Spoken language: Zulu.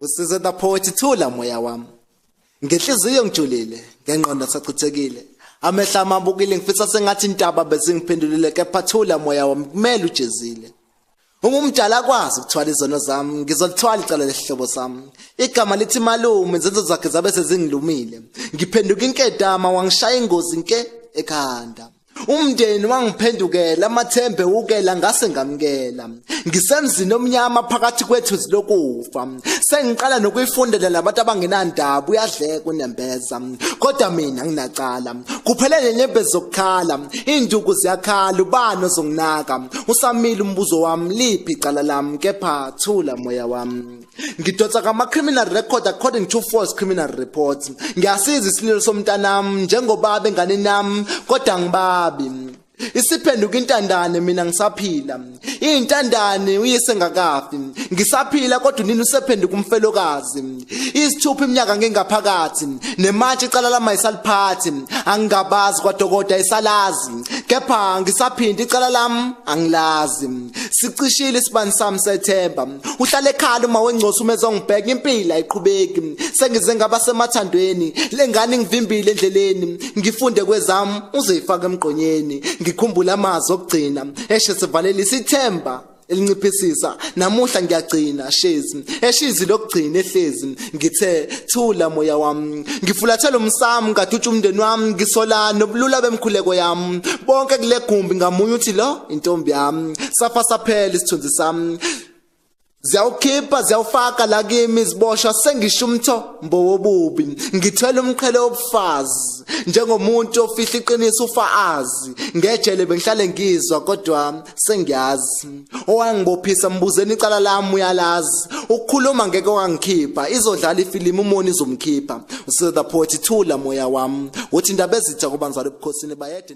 Usize the poet, thula moya wami. Ngenhliziyo ngijulile, ngengqondo sachithekile. Amehla amabukile, ngifisa sengathi intaba bezingiphendulile, kepha thula moya wami, kumele ujezile. Uma umdala akwazi ukuthwala izono zami, ngizolithwala icala lesihlobo sami. Igama lithi malume, izenzo zakhe zabe sezingilumile. Ngiphenduka inkedama, wangishaya ingozi nke ekhanda. Umndeni wangiphendukela, amathembe ukela ngase ngamkela. Ngisemzini omnyama phakathi kwethuzi lokufa. Sengiqala nokuyifundela labantu abangenandaba, uyadleka unembeza. Kodwa mina nginacala. Kuphele nenyembezi zokukhala, induku ziyakhala, ubani ozonginaka? Usamile umbuzo wami, liphi icala lami? Kepha thula moya wami. Ngidonsa ngama criminal record according to false criminal reports. Ngiyasiza isililo somntanami njengobaba enganeni nami, kodwa ngibabi. Isiphenduka intandane, mina ngisaphila. Intandane uyise ngakafi. Ngisaphila kodwa unini usephenduka umfelokazi. Isithupha iminyaka ngingaphakathi, nemantshi icala lami ayisaliphathi. Angingabazi kwadokotela isalazi. Kepha ngisaphinda icala lami angilazi. Sicishile isibani sami sethemba. Uhlale ekhala uma wengcosi uma ezongibheka, impilo ayiqhubeki. Sengize ngaba semathandweni, lengane ngivimbile endleleni. Ngifunde kwezami uzoyifaka emgqonyeni. Ngikhumbula amazwi okugcina eshe sivalelisa ithemba elinciphisisa. Namuhla ngiyagcina shezi eshizi lokugcina ehlezi. Ngithe thula moya wami, ngifulathela umsamo ngadutsha umndeni wami. Ngisola nobulula bemkhuleko yami. Bonke kule gumbi ngamunye uthi lo intombi yami. Safa saphela isithunzi sami. Ziyawukhipha ziyawufaka la kimi iziboshwa, sengisho umthombo wobubi. Ngithwele umqhele wobufazi njengomuntu ofihla iqiniso ufa azi. Ngejele bengihlale ngizwa kodwa sengiyazi. Owangibophisa mbuzeni icala lami, uyalazi. Ukukhuluma ngeke wangikhipha, izodlala ifilimu umoni izomkhipha. Usize the poet, thula moya wami. Uthi indaba ezitha kubanzalo ebukhosini bayede.